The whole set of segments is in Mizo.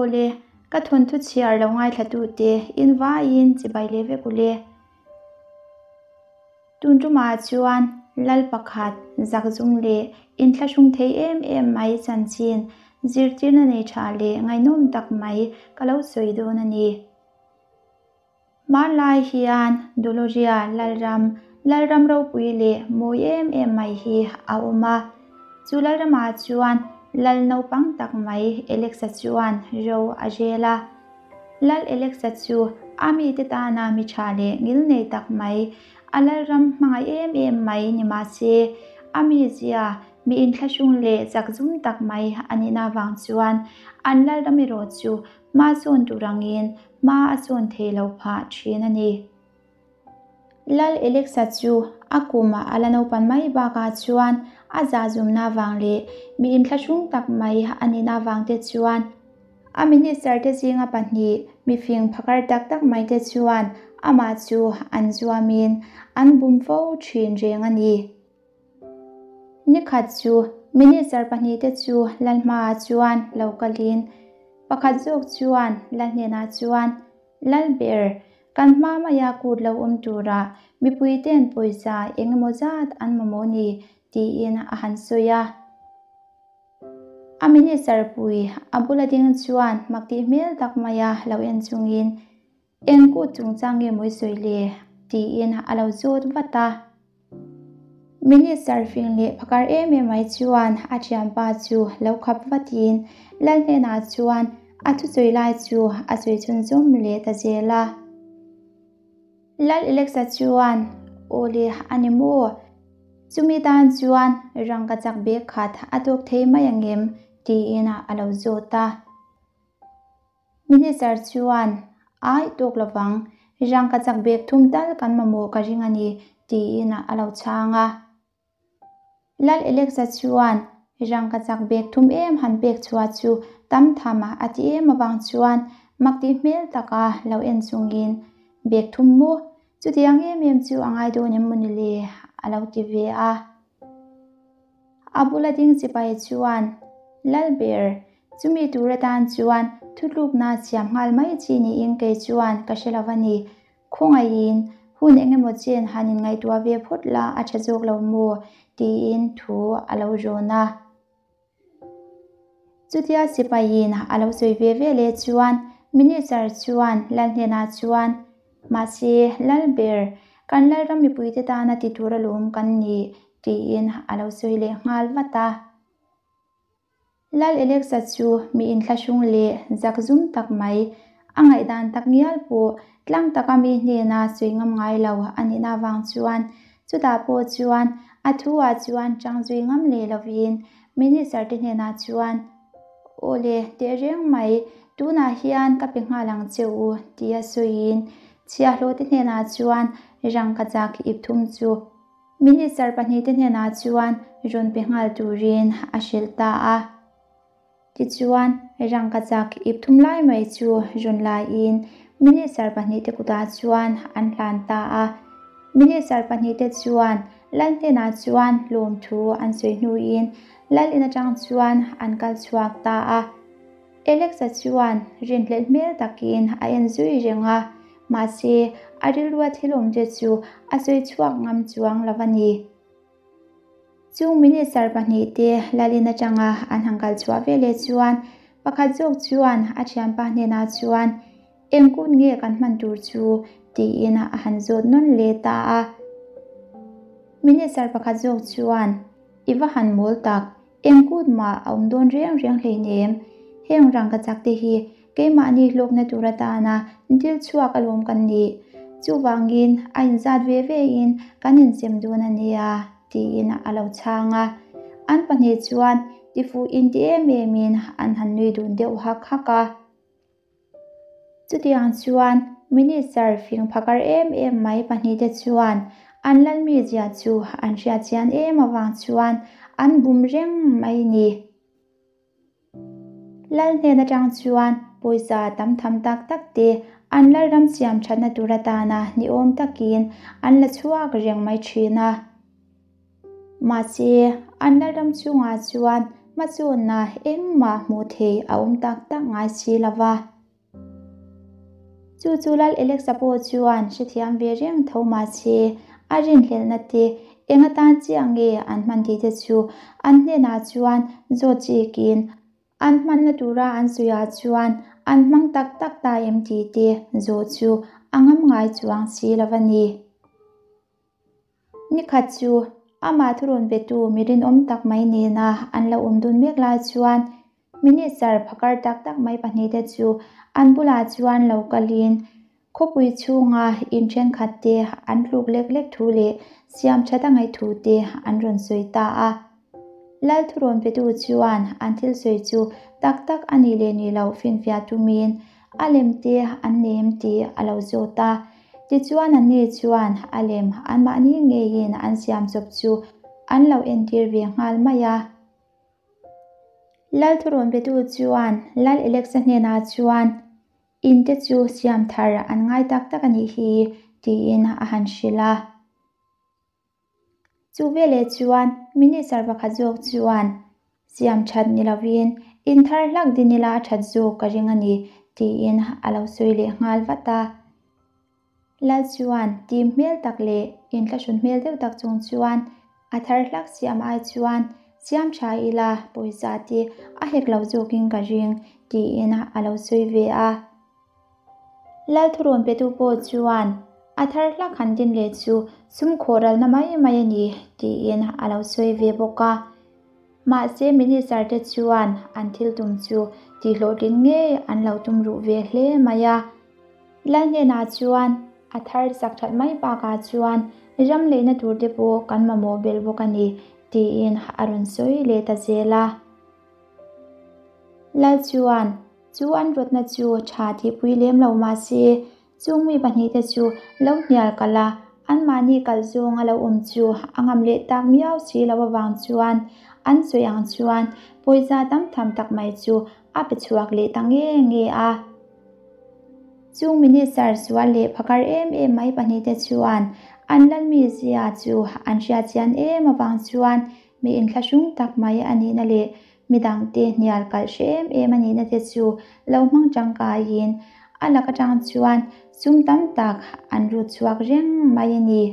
Awle, ka thawnthu chhiar lo ngaithlatute in vaiin chibai leh vek ule. Tun tumah chuan Lal pakhat zakzum leh inthlahrung thei em em mai chanchin zirtirna nei tha leh ngaihnawm tak mai ka lo sawi dawn a ni. Hmanlai hian Doloria Lalram, Lalram ropui leh mawi em em mai hi a awm a. Chu Lalramah chuan Lal naupang tak mai Alexa chuan ro a rel a. Lal Alexa chu a mite tana mi tha leh ngilnei tak mai, a Lalram hmangaih em em mai ni mah se, a mizia, mi inthlahrung leh chakzum tak mai a nihna avang chuan an Lalram erawh chu hma sawn tur angin hma a sawn thei lo phah thin a ni. Lal Alexa chu a kum a la naupan mai bakah chuan a zahzumna avang leh mi inthlahrung tak mai a nihna avang te chuan a minister te zinga pahnih mifing phakar tak tak mai te chuan amah chu an zuamin an bum fo thin reng a ni. Nikhat chu minister pahnihte chu Lal hmaah chuan lo kalin pakhat zawk chuan Lal hnenah chuan, Lal ber, kan hma maia kut lo awm tura mipuite'n pawisa eng emaw zat an mamawh ni, tiin a han sawi a. A minister pui a bula ding chuan mak tih hmel tak maia lo en chungin, Eng kut chungchang nge mawi sawi le? tiin a lo zawt vat a. Minister fing leh phakar em em mai chuan a thianpa chu lo khap vatin Lal hnenah chuan a thusawi lai chu a sawi chhunzawm leh ta zel a. Lal Alexa chuan, Aw le, a ni maw? Chumi tan chuan rangkachak bag khat a tawk thei mai angem? tiin a lo zawt a. Minister chuan, Ai, tawk lovang, rangkachak bag thum tal kan mamawh ka ring a ni, tiin a lo chhang a. Lal Alexa chuan rangkachak bag thum em han pek chhuah chu tam tham a ti em avang chuan mak tih hmel taka lo en chungin, Bag thum maw? Chutiang em em chu a ngai dawn em mawni le? a lo ti ve a. A bula ding sipai chuan, Lalber, chumi tur atan chuan thutlukna siam nghal mai chi niin kei chuan ka hre lo a ni. Khawngaihin, hun eng emaw chen han inngaihtuah ve phawt la a tha zawk lo maw? tiin thu a lo rawn a. Chutia sipaiin a lo sawi ve ve leh chuan Minister chuan Lal hnenah chuan, Mahse, Lal ber, kan Lalram mipuite tana ti tur alawm kan ni, tiin a lo sawi leh nghal vat a. Lal Alexa chu mi inthlahrung leh zakzum tak mai, a ngaihdan tak ngial pawh tlang taka mi hnena sawi ngam ngai lo a nihna avang chuan chutah pawh chuan a thu-ah chuan chang zui ngam leh lovin Minister te hnenah chuan, Aw le, tehreng mai, tunah hian ka pe nghal ang che u, tia sawiin chhiahhlawh te hnenah chuan rangkachak ip thum chu Minister pahnihte hnenah chuan rawn pe nghal turin a hrilh ta a. Tichuan, rangkachak ip thum lai mai chu rawn laiin Minister pahnihte kutah chuan an hlan ta a. Minister pahnihte chuan Lal hnenah chuan lawmthu an sawi hnuin Lal in atang chuan an kal chhuak ta a. Alexa chuan rinhlelh hmel takin a en zui reng a, mahse a rilrua thil awmte chu a sawi chhuak ngam chuang lo a ni. Chung minister pahnihte Lalin atanga an han kal chhuah veleh chuan pakhat zawk chuan a thianpa hnenah chuan Eng kut nge kan hman tur chu tiin a han zawt nawn leh ta a. Minister pakhat zawk chuan I va han mawl tak, Eng kut mah a awm dawn reng reng hleinem. Heng rangkachak te hi keimahni hlawkna tur atana dil chhuak alawm kan nih. Chuvangin a inzat ve vein kan insem dawn a nia, tiin a lo chhang a. An pahnih chuan tifuh inti em emin an han nui dun deuh hak hak a. Chutiang chuan Minister fing phakar em em mai pahnihte chuan an lalmizia chu an hriat chian em avang chuan an bum reng mai ni. Lal hnen atang chuan pawisa tam tham tak tak te an lalram siam thatna tur atana niawm takin an la chhuak reng mai thin a. Mahse, an lalram chungah chuan Hmasawnna engmah hmuh theih a awm tak tak ngai si lo va. Chu chu Lal Alexa pawh chuan hrethiam ve reng tho mahse a rinhlelhna te eng atan chiah nge an hman tih te chu an hnenah chuan zawt chikin an hmanna tura an sawiah chuan an hmang tak tak ta em tih te zawh chu a ngam ngai chuang si lo a ni. Nikhat chu amah thurawn petu mi rinawm tak mai nena an lo awm dun mek lai chuan Minister phakar tak tak mai pahnihte chu an bulah chuan lo kalin khawpui chhunga in thenkhat te an tluk lek lek thu leh siam that a ngaih thu te an rawn sawi ta a. Lal thurawn petu chuan an thil sawi chu tak tak a nih leh nih loh finfiah tumin a lem te an nei em tih a lo zawt a. Tichuan anni chuan a lem anmahni ngeiin an siam chawp chu an lo entir ve nghal mai a. Lal thurawn petu chuan Lal Alexa hnenah chuan In te chu siam thar an ngai tak tak a nih hi tiin a han hrilh a. Chu veleh chuan Minister pakhat zawk chuan Siam that ni lovin in thar hlak din ila a that zawk ka ring a ni tiin a lo sawi leh nghal vat a. Lal chuan tim hmel tak leh inthlahrun hmel deuh tak chung chuan a thar hlak siam ai chuan siam tha ila pawisa te a hek lo zawkin ka ring tiin a lo sawi ve a. Lal thurawn petu pawh chuan a thar hlak han din leh chu sum khawh ralna mai mai a ni tiin a lo sawi ve bawk a. Mahse Minister te chuan an thil tum chu tihhlawhtlin ngei an lo tum ruh ve hle mai a. Lal hnenah chuan a thar sak that mai bakah chuan ram leina tur te pawh kan mamawh belh bawk a ni tiin a rawn sawi leh ta zel a. Lal chuan chu an rawtna chu tha tihpui lem lo mahse chung mi pahnihte chu lo hnial kalh a, anmahni kalh zawng a lo awm chu a ngam leh tak miau si lo avang chuan an sawi ang chuan pawisa tam tham tak mai chu a pe chhuak leh ta nge nge a. Chung Minister sual leh phakar em em mai pahnihte chuan an Lalmizia chu an hriatchian em avang chuan mi inthlahrung tak mai a nihna leh midangte hnial kalh hre em em a nihna te chu lo hmang tangkaiin a lak atang chuan sum tam tak an rut chhuak reng mai a ni.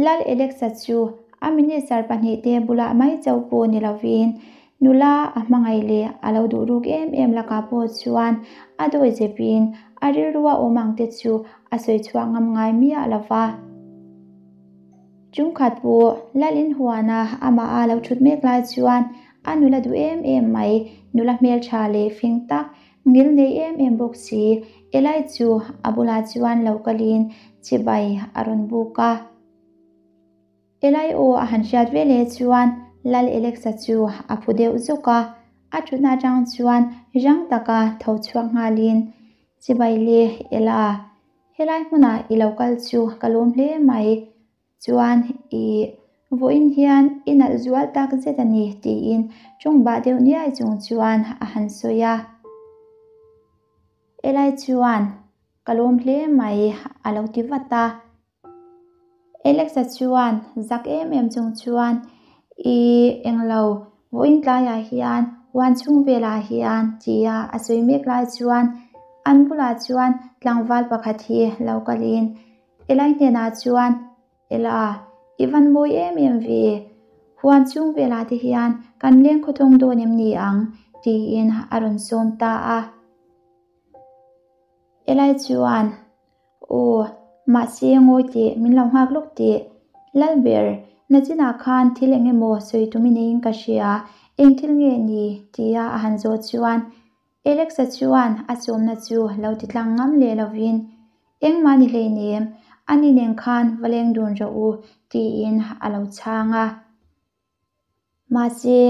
Lal Alexa chu a minister pahnihte bulah mai chauh pawh ni lovin nula a hmangaih leh a lo duh ruk em em lakah pawh chuan a dawi zepin a rilrua awm ang te chu a sawi chhuak ngam ngai miah lova. Chungkhat pawh Lalin huana amah a lo thut mek lai chuan a nula duh em em mai, nula hmeltha leh fing tak, ngil nei em em bawk si, Elai chu a bulah chuan lo kalin chibai a rawn buk a. Elai aw a han hriat ve leh chuan Lal Alexa chu a phu deuh zawk a, a thutna atang chuan rang taka tho chhuak nghalin, Chibai le Ela, Helai hmunah i lo kal chu ka lawm hle mai. Chuan i vawiin hian i nalh zual tak zet a ni tiin ṭawng bah deuh niai chung chuan a han sawi a. Helai chuan ka lawm hle mai a lo ti vat a. Alexa chuan zak em em chung chuan i englo vawiin tlaiah hian huan chhung velah hian tia a sawi mek lai chuan an bulah chuan tlangval pakhat hi lo kalin Elai hnenah chuan Ela i van mawi em em ve huan chhung velah te hian kan leng khawthawng dawn em ni ang tiin a rawn sawm ta a. Elai chuan Aw, mahse ngawi teh, min lo nghak lawk teh. Lalber, nachinah khan thil eng emaw sawi tum i neiin ka hria, eng thil nge ni? tia a han zawh chuan Alexa chuan a sawmna chu lo ti tlang ngam leh lovin, Engmah ni hleinem, ani nen khan va leng dun rawh u, tiin a lo chhang a. Mahse,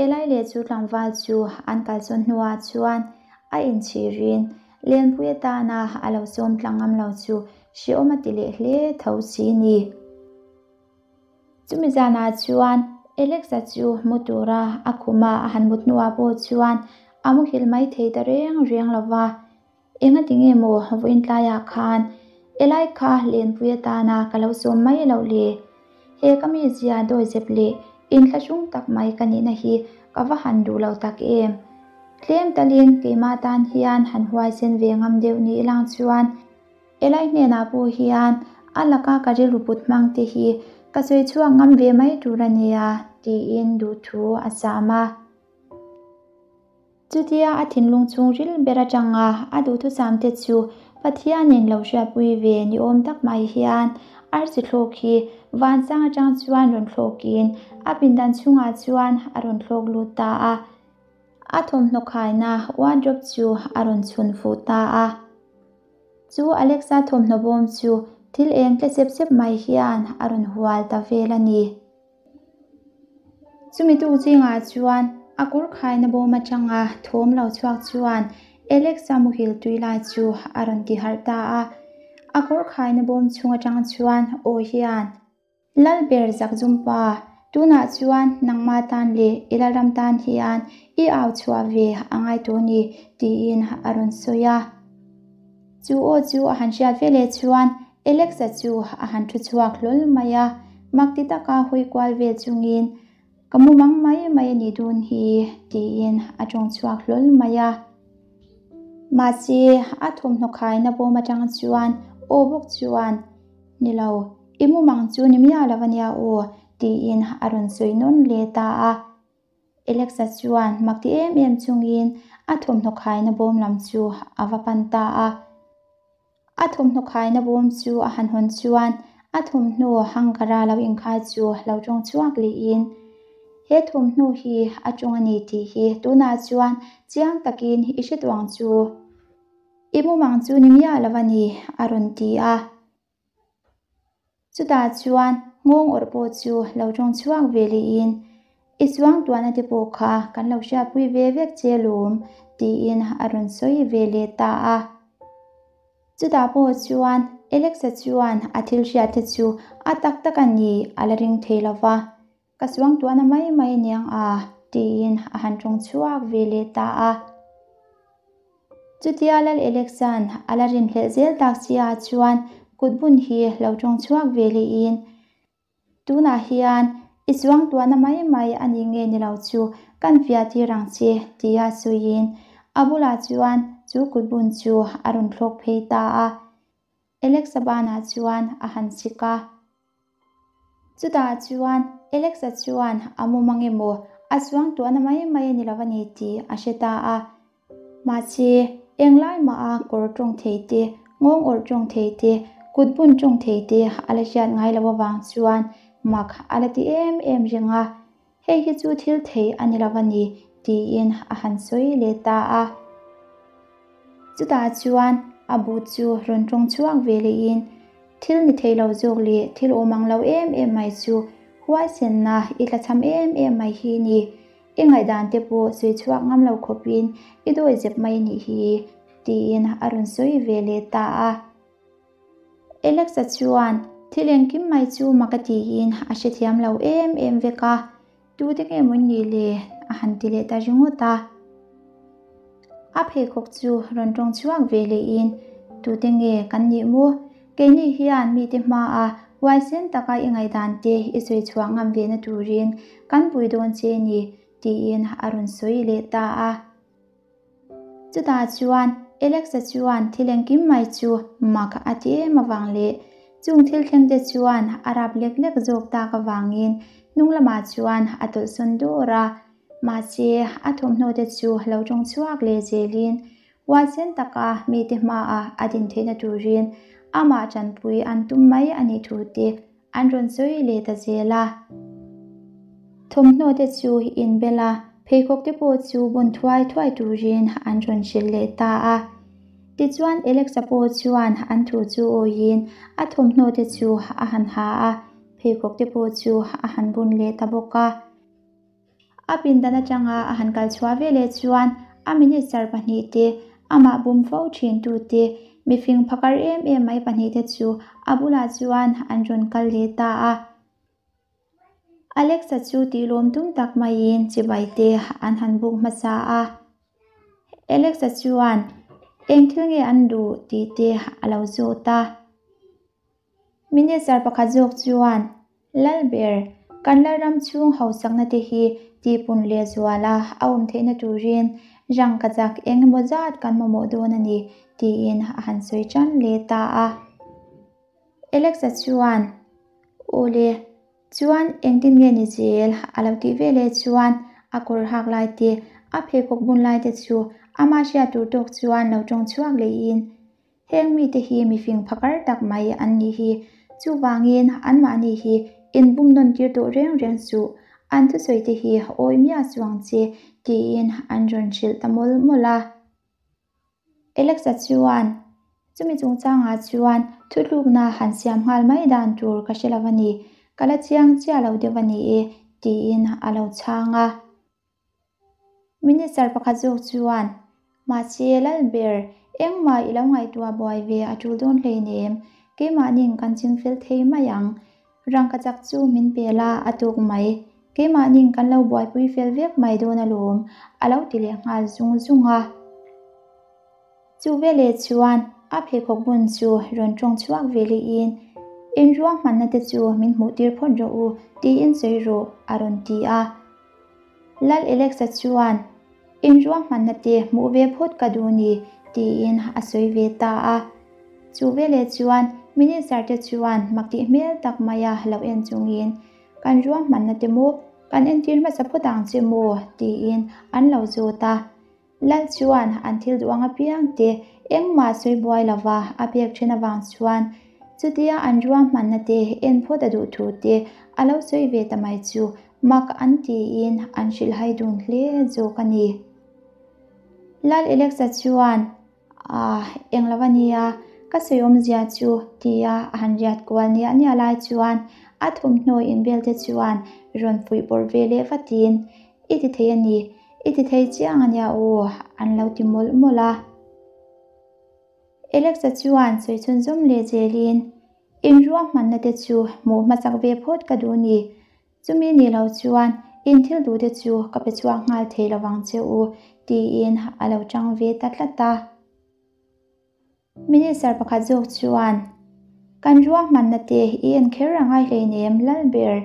Elai leh chu tlangval chu an kalsawn hnuah chuan a inchhirin Lenpui atana a lo sawm tlang ngam lo chu hrehawm a ti leh hle tho si ni. Chumi zanah chuan Alexa chu mu tura a khuma a han mut hnuah pawh chuan a muhil mai thei ta reng reng lo va. Engati nge maw vawiin tlaiah khan Elai kha Lenpui atana ka lo sawm mai loh le? He ka mizia dawizep leh Inthlahrung tak mai ka nihna hi ka va han duh lo tak em. Tlem talin keimah tan hian han huaisen ve ngam deuh ni ilang chuan Elai hnenah pawh hian a laka ka rilru put hmang te hi ka sawi chhuak ngam ve mai tur a nia tiin duhthu a sam a. Chutia a thinlung chhungril ber atanga a duhthusam te chu Pathianin lo hriatpui ve ni awm tak mai hian arsi thlawk hi vansang atang chuan rawn thlawkin a pindan chhungah chuan a rawn thlawk lut ta a. A thawmhnaw khaina wardrobe chu a rawn chhun fuh ta a. Chu Alexa thawmhnaw bawm chu thil eng tle sep sep mai hian a rawn hual ta vel a ni. Chumi tuk zingah chuan a kawr khaina bawm atanga thawm lo chhuak chuan Alexa muhil tui lai chu a rawn ti harh ta a. A kawr khaina bawm chhung atang chuan aw hian, Lalber Zakzumpa, tunah chuan nangmah tan leh i lalram tan hian i au chhuah ve a ngai tawh ni, tiin a rawn sawi a. Chu aw chu a han hriat ve leh chuan Alexa chu a han thu chhuak hlawl mai a, mak ti taka hawi kual vel chungin, Ka mu mang mai mai a nih dun hi, tiin a tawng chhuak hlawl mai a. Mahse, a thawmhnaw khaina bawm atang chuan aw bawk chuan, Ni lo, i mu mang chu ni miah lo a nia aw, tiin a rawn sawi nawn leh ta a. Alexa chuan mak ti em em chungin a thawmhnaw khaina bawm lam chu a va pan ta a. A thawmhnaw khaina bawm chu a han hawn chuan a thawmhnaw hangara lo inkhai chu lo tawng chhuak lehin, He thawmhnaw hi a tawng a ni tih hi tunah chuan chiang takin i hre tawh ang chu. I mumang chu ni miah lo a ni, a rawn ti a. Chutah chuan nghawng awrh pawh chu lo tawng chhuak ve lehin, I chuang tuahna te pawh kha kan lo hriatpui ve vek che lawm, tiin a rawn sawi ve leh ta a. Chutah pawh chuan Alexa chuan a thil hriat te chu a tak tak a ni a la ring thei lo va. Ka suang tuahna mai mai aniang a, tiin a han tawng chhuak ve leh ta a. Chutia Lal Alexan a la rinhlelh zel tak si ah chuan kut bun hi lo tawng chhuak ve lehin, Tunah hian i suang tuahna mai mai a ni nge ni lo chu kan fiah tir ang che, tia sawiin a bulah chuan chu kut bun chu a rawn thlawk phei ta a. Alexa banah chuan a han chik a. Chutah chuan Alexa chuan a mumang emaw a chuang tuahna mai mai a ni lo a ni tih a hre ta a. Mahse, englai mah a kawr tawng thei te, nghawng awrh tawng thei te, kut bun tawng thei te a la hriat ngai lo avang chuan mak a la ti em em reng a. Hei hi chu thil thei a ni lo a ni, tiin a han sawi leh ta a. Chutah chuan a bu chu rawn tawng chhuak ve lehin, Thil ni thei lo zawk leh thil awm ang lo em em mai chu huaisenna i tlachham em em mai hi ni. I ngaihdan te pawh sawi chhuak ngam lo khawpin i dawi zep mai nih hi, tiin a rawn sawi ve leh ta a. Alexa chuan thil engkim mai chu mak a tiin a hrethiam lo em em vek a, Tute nge maw ni le? a han ti leh ta ringawt a. A pheikhawk chu rawn tawng chhuak ve lehin, Tute nge kan nih maw? Keini hian mite hmaa huaisen taka i ngaihdan te i sawi chhuah ngam ve na turin kan pui dawn che ni, tiin a rawn sawi leh ta a. Chutah chuan Alexa chuan thil engkim mai chu mak a ti em avang leh chung thil thleng te chuan a rap lek lek zawk tak avangin hnung lamah chuan a tawlhsawn dawr a. Mahse, a thawmhnaw te chu lo tawng chhuak leh zelin huaisen taka mite hmaah a din theihna turin amah tanpui an tum mai a nih thu te An rawn sawi leh ta zel a. Thawmhnaw te chu inbel a, pheikhawk te pawh chu bun thuai thuai turin an rawn hrilh leh ta a. Tichuan Alexa pawh chuan an thu chu awiin a thawmhnaw te chu a han ha a, pheikhawk te pawh chu a han bun leh ta bawk a. A pindan atanga a han kal chhuah veleh chuan a minister pahnihte, amah bum fo thintute, mifing phakar em em mai pahnihte chu a bulah chuan an rawn kal leh ta a. Alexa chu tih lawm tum tak maiin chibai te an han buk hmasa a. Alexa chuan eng thil nge an duh tih te a lo zawt a. Minister pakhat zawk chuan, Lalber, Kan Lalram chhung hausakna te hi tihpun lehzuala a awm theihna turin rangkachak eng emaw zat kan mamawh dawn a ni, tiin a han sawi tan leh ta a. Alexa chuan, Aw le, chuan engtin nge ni zel? a lo tih veleh chuan a kawr hak lai te, a pheikhawk bun lai te chu amah hriat tur tawk chuan lo tawng chhuak lehin, Heng mite hi mifing phakar tak mai an nih hi, chuvangin anmahni hi inbum nawn tir tawh reng reng suh, an thusawi te hi awi miah chuang che, tiin an rawn hrilh ta mawlh mawlh a. Alexa chuan, Chumi chungchangah chuan thutlukna han siam nghal mai dan tur ka hre lo a ni, ka la chiang chiah lo deuh a ni e, tiin a lo chhang a. Minister pakhat zawk chuan, Mahse, Lalber, engmah i lo ngaihtuah buai ve a tul dawn hleinem, keimahni'n kan chingfel thei mai ang. Rangkachak chu min pe la a tuk mai, keimahni'n kan lo buaipui fel vek mai dawn alawm, a lo ti leh nghal zung zung a. Chu veleh chuan a pheikhawk bun chu rawn tawng chhuak ve lehin, In ruahmanna te chu min hmuh tir phawt rawh u, tiin sawi rawh, a rawn ti a. Lal Alexa chuan, In ruahmanna te hmuh ve phawt ka duh ni, tiin a sawi ve ta a. Chu veleh chuan Minister te chuan mak tih hmel tak maia lo en chungin, Kan ruahmanna te maw, kan entir hmasa phawt ang che maw? tiin an lo zawt a. Lal chuan an thil duh ang apiang te engmah sawi buai lova a pek then avang chuan chutia an ruahmanna te en phawt a duh thu te a lo sawi ve ta mai chu mak an tiin an hrilhhai dun hle zawk a ni. Lal Alexa chuan Ah, eng lo a nia, ka sawi awmzia chu tia a han riat kual niah niah lai chuan a thawmhnaw inbel te chuan rawn fuih bawrh ve leh vatin I ti thei a ni, i ti thei chiang a nia aw, an lo ti mawlh mawlh a. Alexa chuan sawi chhunzawm leh zelin, In ruahmanna te chu hmuh hmasak ve phawt ka duh ni. Chumi ni lo chuan in thil duh te chu ka pe chhuak nghal thei lo vang che u, tiin a lo chang ve ta tlat a. Minister pakhat zawk chuan, Kan ruahmanna te i en kher a ngai hleinem Lalber,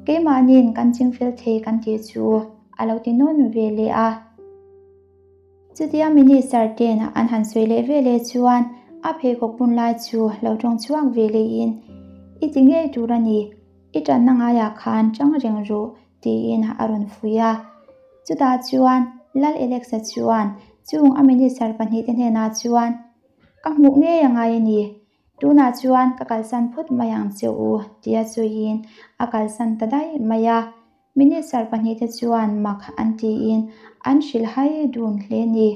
keimahniin kan chingfel thei kan tih chu a lo ti nawn ve leh a. Chutia Minister ten an han sawi leh ve leh chuan a pheikhawk bun lai chu lo tawng chhuak ve lehin, I ti ngei tur a ni, i tanna ngaiah khan chang reng rawh tiin a rawn fuih a. Chutah chuan Lal Alexa chuan chung a minister pahnihte hnenah chuan, Ka hmuh ngei a ngai a ni, tunah chuan ka kalsan phawt mai ang che u, tia sawiin a kalsan ta daih mai a. Minister pahnihte chuan mak an tiin an hrilhhai dun hle a ni.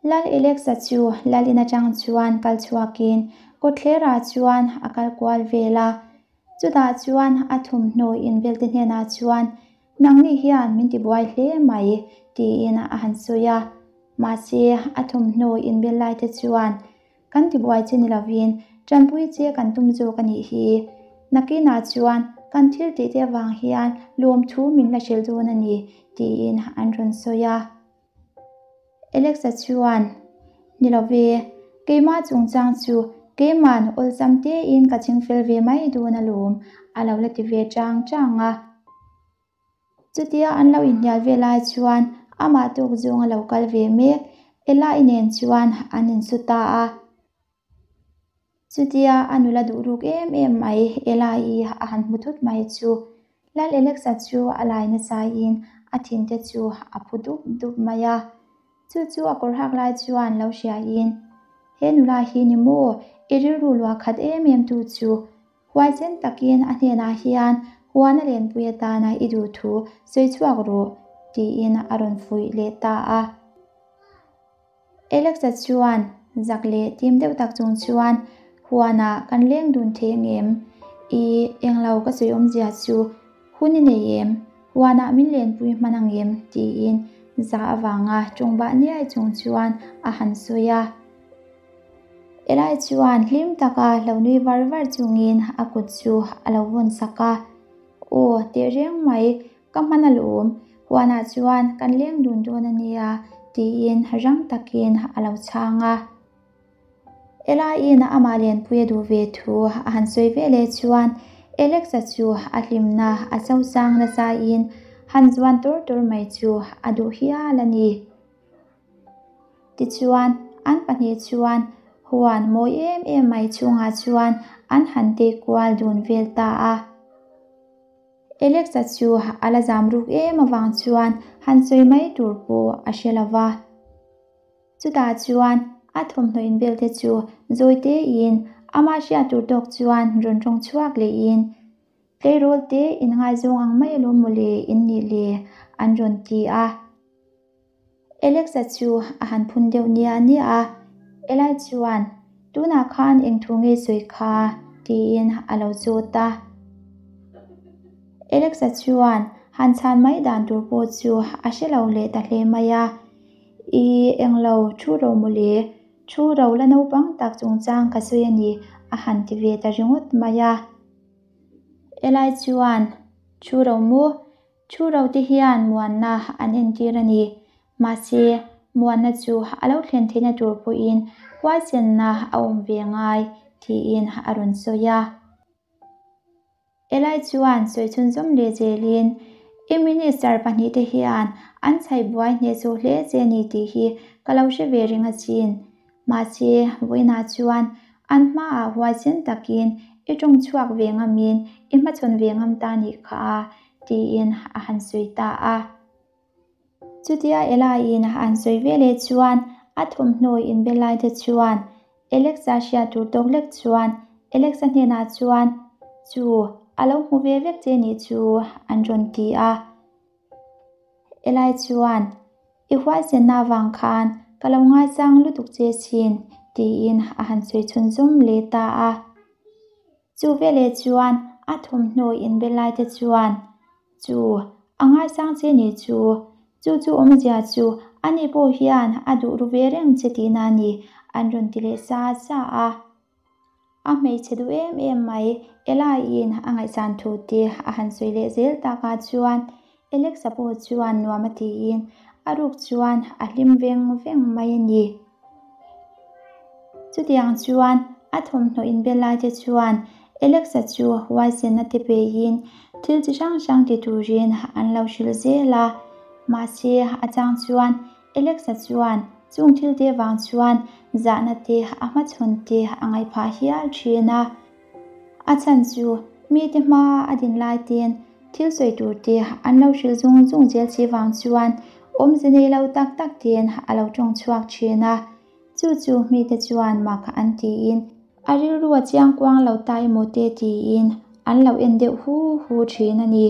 Lal Alexa chu Lal in atang chuan kal chhuakin kawtthlerah chuan a kal kual vel a. Chutah chuan a thawmhnaw inbelte hnenah chuan, Nangni hian min tibuai hle mai, tiin a han sawi a. Mahse, a thawmhnaw inbel laite chuan, Kan tibuai che ni lovin, tanpui che kan tum zawk a nih hi. Nakinah chuan kan thil tihte avang hian lawmthu min la hrilh dawn a ni, tiin an rawn sawi a. Alexa chuan, Ni lo ve, keimah chungchang chu keima'n awlsam tein ka chingfel ve mai dawn alawm, a lo la ti ve chang chang a. Chutia an lo inhnial ve lai chuan amah tawk zawng a lo kal ve mek, Ella-i nen chuan an insu ta a. Chutia a nula duh ruk em em mai Ella-i a han hmu thut mai chu Lal Alexa chu a lai nasaiin a thinte chu a phu dup dup mai a. Chu chu a kawr hak lai chuan lo hriain, He nula hi ni maw i rilru luah khat em em tu chu? Huaisen takin a hnenah hian huan a lenpui atana i duh thu sawi chhuak rawh, tiin a rawn fuih leh ta a. Alexa chuan zak leh tim deuh tak chung chuan huanah kan leng dun thei ang em? I englo ka sawi awmzia chu hun i nei em? Huanah min lenpui hman ang em? tiin za avanga tawng bah niai chung chuan a han sawi a. Eli chuan hlim taka lo nui var var chungin a kut chu a lo vawn sak a. Aw, tehreng mai, Ka hman alawm, huanah chuan kan leng dun dawn a nia, tiin rang takin a lo chhang a. Elain amah lenpui a duh ve thu a han sawi ve leh chuan Alex-a chu a hlimna a sosang nasain han zuan tur tur mai chu a duh hial a ni. Tichuan, an pahnih chuan huan mawi em em mai chungah chuan an han tei kual dun vel ta a. Alex-a chu a la zam ruk em avang chuan han sawi mai tur pawh a hre lo va. Chutah chuan a thawmhnaw inbel te chu zawi tein amah hriat tur tawk chuan rawn tawng chhuak lehin, Tleirawl te inngaizawng ang mai alawm mawle in nih le an rawn ti a. Alex-a chu a han phun deuh nia nia a, Eli chuan, Tunah khan eng thu nge sawi kha? tiin a lo zawt a. Alex-a chuan han chhan mai dan tur pawh chu a hre lo leh ta hle mai a, I englo thu ro mawle, thu ro la naupang tak chungchang ka sawi a ni, a han ti ve ta ringawt mai a. Eli chuan, Thu ro maw? Thu rote hian muanna an entir a ni. Mahse, muanna chu a lo thlen theihna tur pawhin huaisenna a awm ve ngai, tiin a rawn sawi a. Eli chuan sawi chhunzawm leh zelin, I minister pahnihte hian an chhaih buai hnehsawh hle che a ni tih hi ka lo hre ve reng asin. Mahse, vawiinah chuan an hmaah huaisen takin i tawng chhuak ve ngamin i hmachhawn ve ngam ta nih kha a, tiin a han sawi ta a. Chutia Ella-in an sawi ve leh chuan a thawmhnaw inbe laite chuan Alexa hriat tur tawk lek chuan Alexa hnenah chuan, Chu, a lo hmu ve vek che nih chu, an rawn ti a. Eli chuan, I huaisenna avang khan ka lo ngaisang lutuk che sin, tiin a han sawi chhunzawm leh ta a. Chu veleh chuan a thawmhnaw inbe laite chuan, Chu, a ngaisang che ni chu, chu chu awmzia chu ani pawh hian a duh ru ve reng che tihna a ni, an rawn ti leh sa sa a. A hmeichhe duh em em mai, Ella-in a ngaihsan thu te a han sawi leh zel takah chuan Alexa pawh chuan nuam a tiin a ruk chuan a hlim veng veng mai a ni. Chutiang chuan a thawmhnaw inbe lai te chuan Alexa chu huaisenna te peiin thil chi hrang hrang ti turin an lo hrilh zel a, mahse a chang chuan Alexa chuan chung thil te vang chuan zahna te a hmachhawn te a ngaih phah hial thin a. A chhan chu mite hmaa a din lai ten thil sawi tur te an lo hrilh zung zung zel si vang chuan awmze nei lo tak tak ten a lo tawng chhuak thin a. Chu chu mite chuan mak an tiin a rilru a chiang kuang lo ta emaw te tiin an lo en deuh hu hu thin a ni.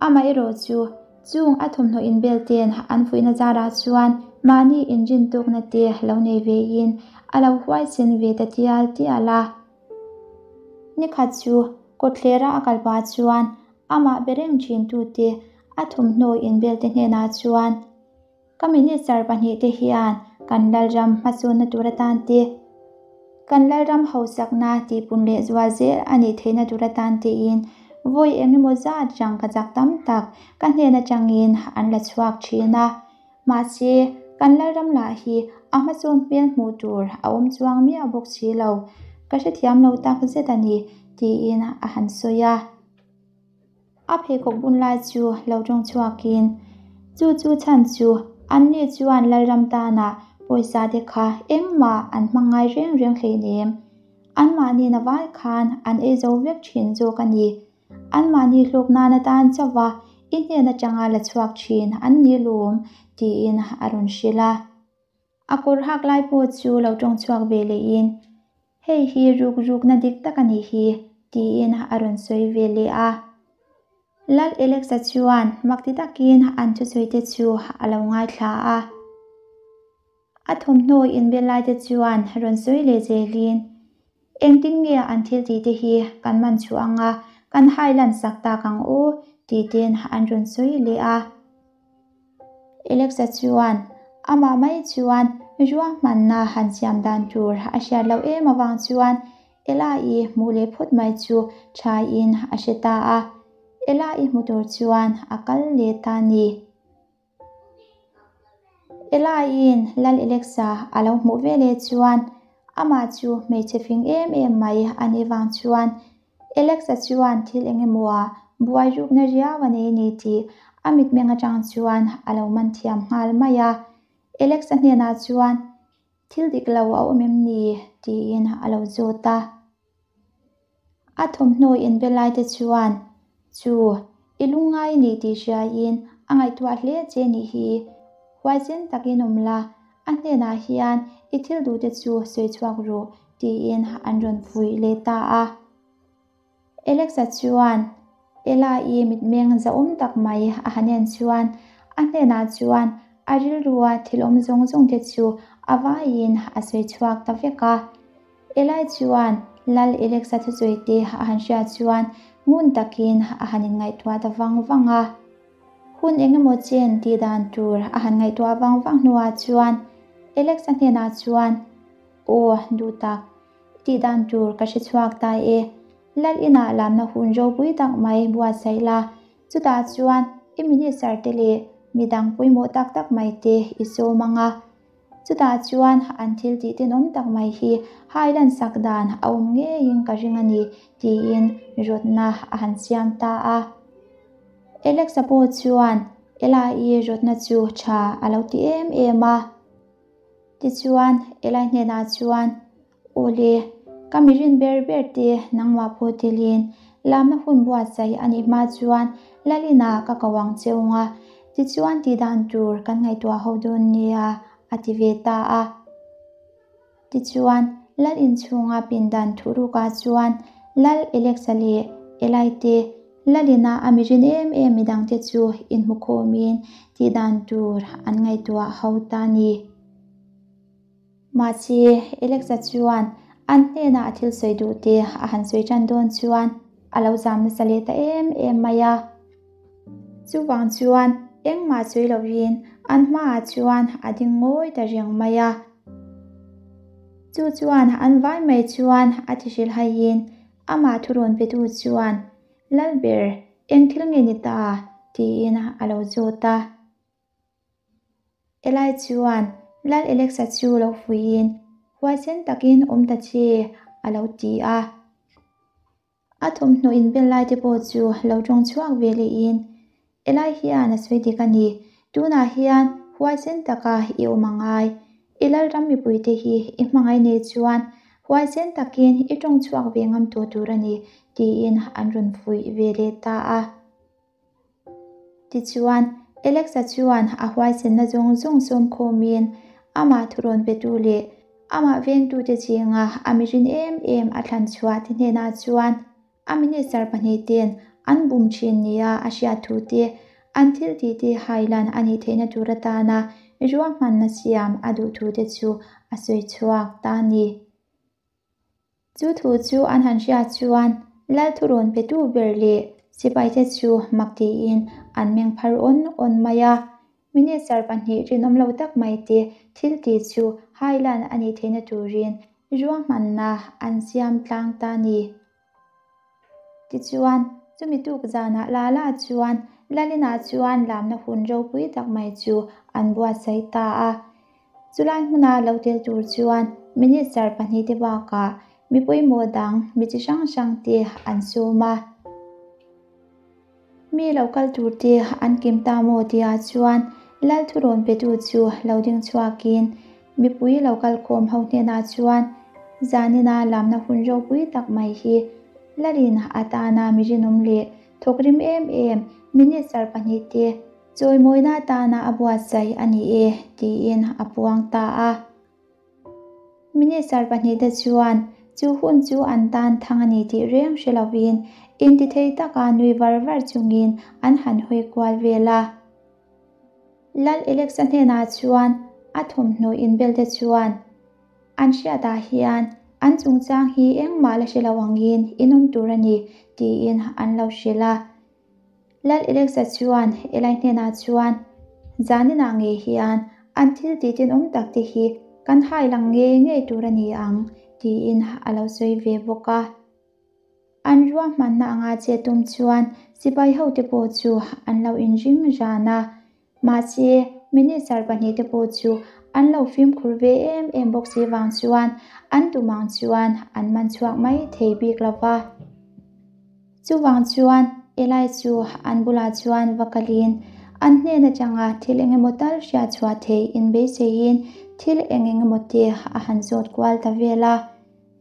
Amaherawh chu, chung a thawmhnaw inbel ten an fuihna zarah chuan mahni inrin tawkna te lo nei vein a lo huaisen ve ta tial tial a. Nikhat chu kawtthlera a kal pah chuan amah be reng thintute a thawmhnaw inbel te hnenah chuan, Ka minister pahnihte hian kan Lalram hmasawnna tur atan te, kan Lalram hausakna tihpun leh zual zel a nih theihna tur atan tein vawi eng emaw zat rang ka chak tam tak ka hnen atangin an la chhuak thin a. Mahse, kan Lalram lah hi a hmasawn hmel hmuh tur a awm chuang miah bawk si lo, ka hrethiam lo tak zet a ni, tiin a han sawi a. A pheikhawk bun lai chu lo tawng chhuakin, Chu chu chhan chu, anni chuan Lalram tana pawisa te kha engmah an hmang ngai reng reng hleinem. Anmahni na vai khan an ei zo vek thin zawk a ni. Anmahni hlawk nan atan chauh a i hnen atanga la chhuak thin an ni lawm, tiin a rawn hrilh a. A kawr hak lai pawh chu lo tawng chhuak ve lehin, Hei hi ruk rukna dik tak a nih hi, tiin a rawn sawi ve leh a. Lal Alexa chuan mak ti takin an thusawi te chu a lo ngaithla a. A thawmhnaw inbel lai te chuan rawn sawi leh zelin, Engtin nge an thil tih te hi kan man chhuah ang a, kan hai lan sak tak ang aw, tih ten an rawn sawi leh a. Alexa chuan amah mai chuan ruahmanna han siam dan tur a hriat loh em avang chuan Ella-i hmuh leh phawt mai chu thain a hre ta a, Ella-i hmu tur chuan a kal leh ta a ni. Ella-i'n Lal Alexa a lo hmuh veleh chuan amah chu hmeichhe fing em em mai a nih vang chuan. Alex-a chuan thil eng emaw a buai rukna riau a nei a ni tih a mitmeng atang chuan a lo man thiam nghal mai a. Alex-a hnenah chuan, Thil dik lo a awm em ni? tiin a lo zawt a. A thawmhnaw inbe lai te chuan, Chu, i lungngai a ni tih hriaiin a ngaihtuah hle che nih hi. Huaisen takin awm la, a hnenah hian i thil duh te chu sawi chhuak rawh, tiin an rawn fuih leh ta a. Alexa chuan Ella-i mitmeng zahawm tak mai a han en chuan a hnenah chuan a rilrua thil awm zawng zawng te chu a vaiin a sawi chhuak ta vek a. Eli chuan Lal Alexa thusawi te a han hriat chuan ngun takin a han inngaihtuah ta vang vang a. Hun eng emaw chen tih dan tur a han ngaihtuah vang vang hnuah chuan Alexa hnenah chuan, Aw, duh tak, i tih dan tur ka hre chhuak ta e. Lal inah lamna hun ropui tak mai buatsaih la, chutah chuan i minister te leh midang pawimawh tak tak mai te i sawm ang a. Chutah chuan an thil tih tenawm tak mai hi hai lansak dan a awm ngeiin ka ring a ni, tiin rawtna a han siam ta a. Alex-a pawh chuan Ella-i rawtna chu tha a lo ti em em a. Tichuan, Eli hnenah chuan, Awle, ka mi rin ber ber te nangmah pawh telin lamna hun buatsaih a nih hma chuan Lalina ka ko ang che ung a, tichuan tih dan tur kan ngaihtuah ho dawn nia, a ti ve ta a. Tichuan, Lal inchhunga pindan thuhrukah chuan Lal Alexa leh Eli te Lalina a mi rin em em midangte chu inhmukhawmin tih dan tur an ngaihtuah ho ta a ni. Mahse, Alexa chuan an hnenah a thil sawi duh te a han sawi tan dawn chuan a lo zam nasa leh ta em em mai a. Chuvang chuan engmah sawi lovin an hmaah chuan a ding ngawi ta reng mai a. Chu chuan an vai mai chuan a ti hrilhaiin amah thurawn petu chuan, Lalber, eng thil nge ni ta? tiin a lo zawt a. Eli chuan Lal Alexa chu lo fuihin, Huaisen takin awm ta che, a lo ti a. A thawmhnaw inbel lai te pawh chu lo tawng chhuak ve lehin, Eli hian a sawi dik a ni, tunah hian huaisen taka i awm a ngai. I lalram mipuite hi i hmangaih nei chuan huaisen takin i tawng chhuak ve ngam tawh tur a ni, tiin an rawn fuih ve leh ta a. Tichuan, Alexa chuan a huaisenna zawng zawng sawm khawmin amah thurawn petu leh amah vengtute zinga a mirin em em a thlan chhuah te hnenah chuan a minister pahnihten an bum thin nia a hriat thu te, an thil tih te hailan a nih theihna tur atana ruahmanna siam a duh thu te chu a sawi chhuak ta a ni. Chu thu chu an han hriat chuan Lal thurawn petu ber leh sipaite chu mak tiin an meng phar awn awn mai a. Minister pahnih rinawm lo tak mai te thil tih chu hailan a nih theihna turin ruahmanna an siam tlang ta a ni. Tichuan, chumi tuk zanah la la chuan Lalinah chuan lamna hun ropui tak mai chu an buatsaih ta a. Chulai hmuna lo tel tur chuan Minister pahnihte bakah mi pawimawh dang mi chi hrang hrangte an sawm a. Mi lo kal turte an kim ta maw tihah chuan Lal thurawn petu chu lo ding chhuakin mipui lo kal khawm ho hnenah chuan zanina lamna hun ropui tak mai hi Lalin atana mi rinawm leh thawkrim em em Minister pahnihte Chawimawina atana a buatsaih a ni e, tiin a puang ta a. Minister pahnihte chuan chu hun chu an tan thang a ni tih reng hre lovin intithei taka nui var var chungin an han hawi kual vel a. Lal Alexa hnenah chuan a thawmhnaw inbelte chuan an hriatah hian an chungchang hi engmah la hre lo angin in awm tur a ni tiin an lo hrilh a. Lal Alexa chuan Eli hnenah chuan, Zaninah ngei hian an thil tih tenawm tak te hi kan hai lang ngei ngei tur a ni ang, tiin a lo sawi ve bawk a. An ruahmanna anga che tum chuan sipai hote pawh chu an lo inring ran a. Mahse, minister pahnihte pawh chu an lo fimkhur ve em em bawk si vang chuan an tumang chuan an man chhuak mai thei bik lo va. Chuvang chuan Eli chu an bulah chuan va kalin an hnen atanga thil eng emaw tal hriat chhuah theih inbeiseiin thil eng eng emaw te a han zawt kual ta vel a.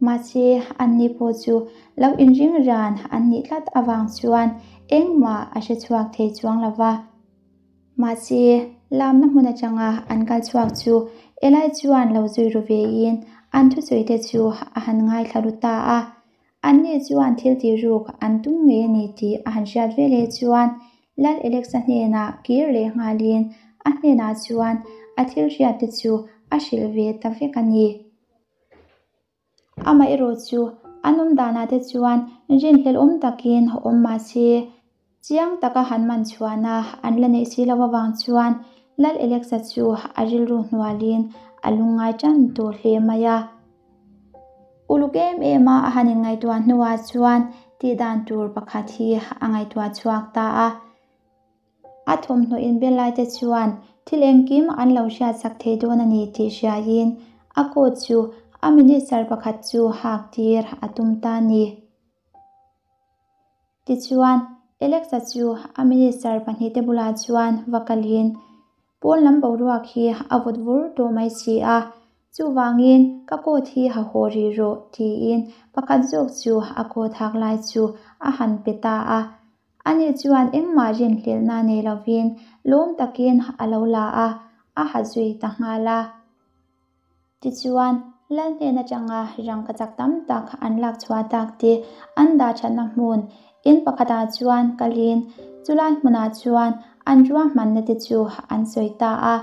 Mahse, anni pawh chu lo inring ran an nih tlat avang chuan engmah a hre chhuak thei chuang lo va. Mahse, lamna hmun atanga an kal chhuak chu Eli chuan lo zui ru vein an thusawi te chu a han ngaithla ru ta a. Anni chuan thil tih ruk an tum ngei a ni tih a han hriat ve leh chuan Lal Alexa hnenah kir leh nghalin a hnenah chuan a thil hriat te chu a hrilh ve ta vek a ni. Amaherawh chu an awm danah te chuan rinhlelhawm takin awm mah se, chiang taka han man chhuahna an la neih si loh avang chuan Lal Alexa chu a rilru hnualin a lungngai tan tawh hle mai a. Uluk em em a a han inngaihtuah hnuah chuan tih dan tur pakhat hi a ngaihtuah chhuak ta a. A thawmhnaw inbel lai te chuan thil engkim an lo hriatsak thei dawn a ni tih hriain a coat chu a minister pakhat chu hak tir a tum ta a ni. Tichuan, Alexa chu a minister pahnihte bulah chuan va kalin, Pawn lam boruak hi a vawt vur tawh mai si a, chuvangin ka coat hi ha haw rih rawh, tiin pakhat zawk chu a coat hak lai chu a han pe ta a. Ani chuan engmah rinhlelhna nei lovin lawm takin a lo la a, a ha zui ta nghal a. Tichuan, Lal hnen atanga rangkachak tam tak an lak chhuah tak te an dah thatna hmun in pakhatah chuan kalin chulai hmunah chuan an ruahmanna te chu an sawi ta a.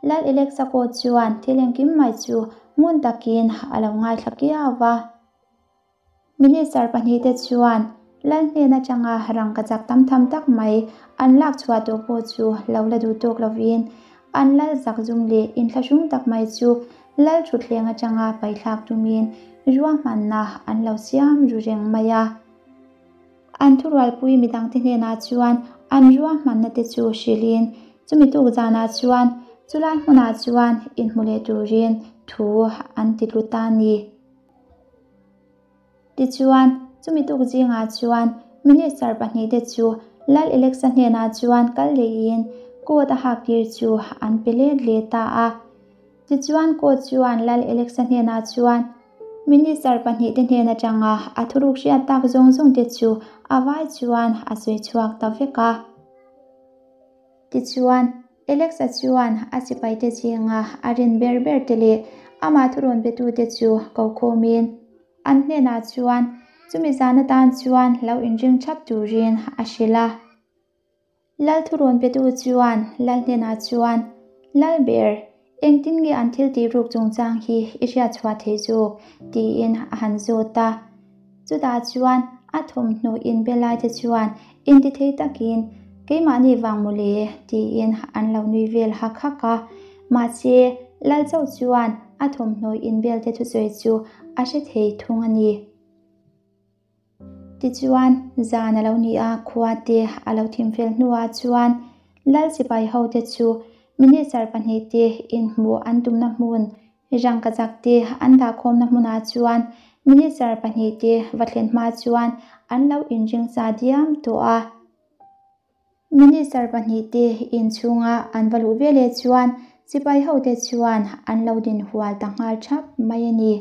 Lal Alexa pawh chuan thil engkim mai chu ngun takin a lo ngaithla kiau va. Minister pahnihte chuan Lal hnen atanga rangkachak tam tham tak mai an lak chhuah tawh pawh chu lo la duh tawk lovin an lal zakzum leh inthlahrung tak mai chu Lal thutthleng atanga paithlak tumin ruahmanna an lo siam ru reng mai a. An thurualpui midangte hnenah chuan an ruahmanna te chu hrilhin chumi tuk zanah chuan chulai hmunah chuan inhmu leh turin thu an ti tlu ta a ni. Tichuan, chumi tuk zingah chuan Minister pahnihte chu Lal Alexa hnenah chuan kal lehin coat a hak tir chu an pe let leh ta a. Tichuan coat chuan Lal Alexa hnenah chuan Minister pahnihte hnen atanga a thuruk hriat tak zawng zawng te chu a vai chuan a sawi chhuak ta vek a. Tichuan, Alexa chuan a sipaite zinga a rin ber ber te leh amah thurawn betute chu ko khawmin an hnenah chuan chumi zan atan chuan lo inring thap turin a hrilh a. Lal thurawn betu chuan Lal hnenah chuan, Lal ber, engtin nge an thil tih ruk chungchang hi i hriat chhuah thei zawk? tiin a han zawt a. Chutah chuan a thawmhnaw inbe laite chuan intithei takin, Keimahni vang mawle, tiin an lo nui vel hak hak a. Mahse, Lal chauh chuan a thawmhnaw inbelte thusawi chu a hre thei thung a ni. Tichuan, zan a lo ni a, khua te a lo thim fel hnuah chuan Lal sipai hote chu Minister pahnihte inhmuh an tumna hmun Rangkachak te an dahkhawmna hmunah chuan Minister pahnihte va thlen hma chuan an lo inring sa diam tawh a. Minister pahnihte inchhunga an va luh veleh chuan sipai hote chuan an lo din hual ta nghal thap mai a ni.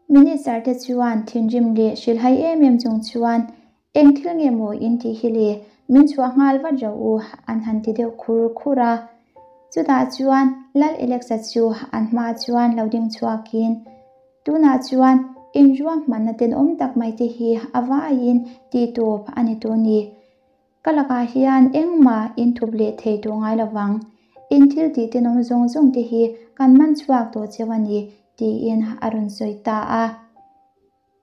Minister te chuan thinrim leh hrilhhai em em chung chuan Eng thil nge maw in tih hi le, min chhuah nghal vat ro u an han ti deuh khur khur a. Chutah chuan Lal Alexa chu an hmaah chuan lo ding chhuakin, Tunah chuan in ruahmanna tenawm tak mai te hi a vaiin tih tawp a ni tawh ni. Ka lakah hian engmah in thup leh thei tawh ngai lo vang. In thil tih tenawm zawng zawng te hi kan man chhuak tawh cheu a ni, tiin a rawn sawi ta a.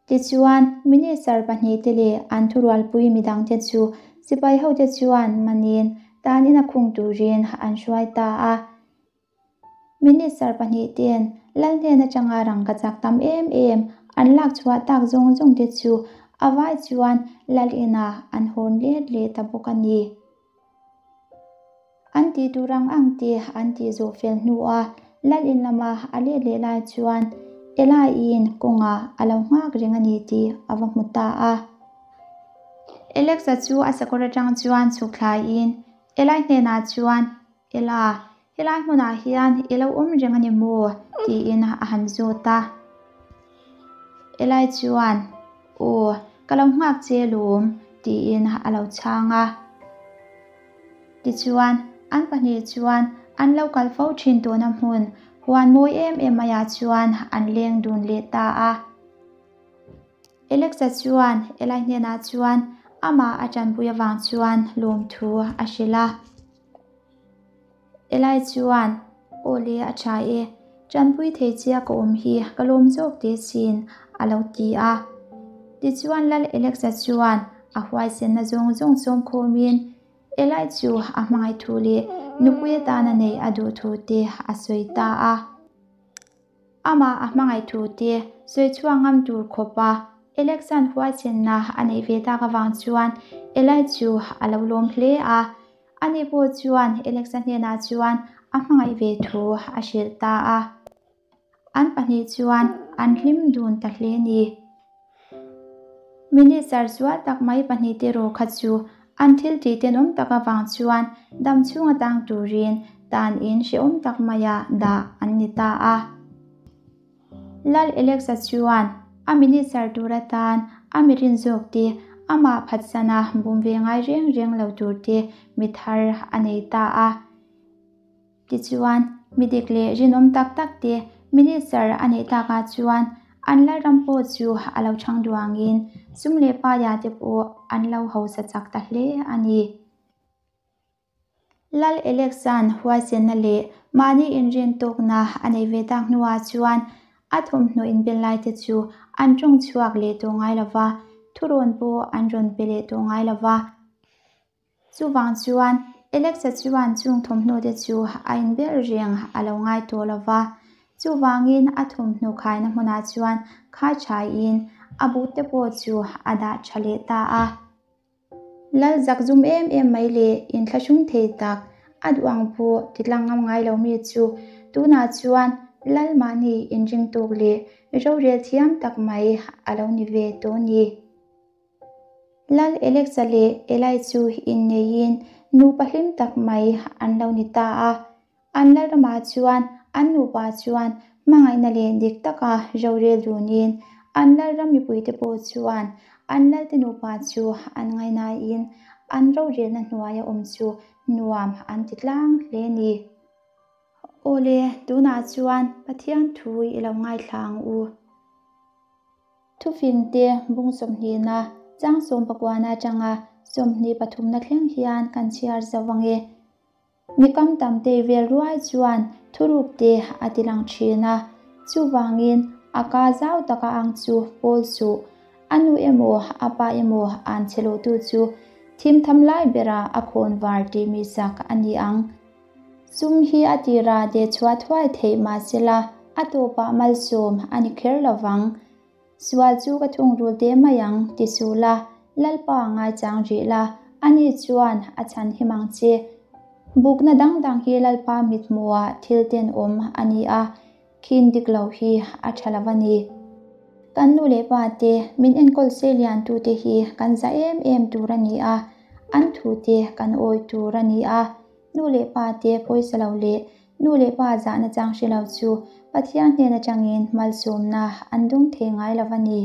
Tichuan, Minister pahnihte leh an thurualpui midangte chu sipai hote chuan manin tanin a khung turin an hruai ta a. Minister pahnihten Lal hnen atanga rangkachak tam em em an lak chhuah tak zawng zawng te chu a vai chuan Lal inah an hawn let leh ta bawk a ni. An tih tur ang ang te an tih zawh fel hnuah Lal in lama a let leh lai chuan Elaiin kawngah a lo nghak reng a ni tih a va hmu ta a. Alex-a chu a sakawr atang chuan chhuk thlaiin Eli hnenah chuan, Ela, helai hmunah hian i lo awm reng a ni maw? tiin a han zawt a. Eli chuan, Aw, ka lo nghak che lawm, tiin a lo chhang a. Tichuan, an pahnih chuan an lo kal fo thin tawhna hmun huan mawi em em maiah chuan an leng dun leh ta a. Alexa chuan Eli hnenah chuan amah a tanpui avang chuan lawmthu a hrilh a. Eli chuan, Aw le, a tha e, tanpui thei chia ka awm hi ka lawm zawk teh sin, a lo ti a. Tichuan Lal Alexa chuan a huaisenna zawng zawng sawm khawmin Eli chu a hmangaih thu leh nupui atana neih a duh thu te a sawi ta a. Amah a hmangaih thu te sawi chhuak ngam tur khawpa Alexan huaisenna a neih ve tak avang chuan Eli chu a lo lawm hle a. Ani pawh chuan Alexa hnenah chuan a hmangaih ve thu a hrilh ta a. An pahnih chuan an hlim dun ta hle a ni. Minister sual tak mai pahnih te rawh kha chu an thil tih tenawm tak avang chuan dam chhung atang turin tan in hrehawm tak maia dah an ni ta a. Lal Alexa chuan a minister tur atan a mirin zawk te amah phatsana bum ve ngai reng reng lo tur te mi thar a nei ta a. Tichuan, mi dik leh rinawm tak tak te minister a neih takah chuan an Lalram pawh chu a lo chhang duangin sum leh paia te pawh an lo hausa chak ta hle a ni. Lal Alexan huaisenna leh mahni inrin tawkna a neih ve tak hnuah chuan a thawmhnaw inbel lai te chu an tawng chhuak leh tawh ngai lo va, thurawn pawh an rawn pe leh tawh ngai lo va. Chuvang chuan Alexa chuan chung thawmhnaw te chu a inbel reng a lo ngai tawh lo va, chuvangin a thawmhnaw khaina hmunah chuan khai thaiin a but te pawh chu a dah tha leh ta a. Lal zak zum em em mai leh inthlahrung thei tak a duh ang pawh titlang ngam ngai lo mi chu tunah chuan Lal mahni inring tawk leh rorel thiam tak mai a lo ni ve tawh a ni. Lal Alexa leh Eli chu inneiin nupa hlim tak mai an lo ni ta a. An Lalramah chuan an nupa chuan hmangaihna leh dik taka rorel dunin an Lalram mipuite pawh chuan an Lalte nupa chu an ngainain an rorelna hnuaia awm chu nuam an ti tlang hle a ni. Awle, tunah chuan Pathian thu i lo ngaithla ang u. Thufingte bung sawmhnihna chang sawm pakuana atanga sawmhnih pathumna thleng hian kan chhiar zo ang e. Mi kam tam tei vel ruai chuan thuruk te a ti lang thin a, chuvangin a ka zau taka ang chu pawl suh. A nu emaw a pa emaw an che lotu chu thim tham lai bera a khawn var tih mi sak a ni ang. Sum hi a tira deh chhuah thuai theih mahsela a tawpah malsawm a ni kher lovang. Sual chu ka thungrul teh mai ang, ti suh la, Lalpa ngaichang rih la, ani chuan a chhan him ang che. Bukna dang dang hi Lalpa mithmuhah thil tenawm a ni a, khin dik lo hi a tha lo a ni. Kan nu leh pa te, min enkawl seilian tute hi kan za em em tur a ni a, an thute kan awi tur a ni a. Nu leh pa te pawisa lo leh nu leh pa zahna chang hre lo chu Pathian hnen atangin malsawmna an dawng thei ngai lo a ni.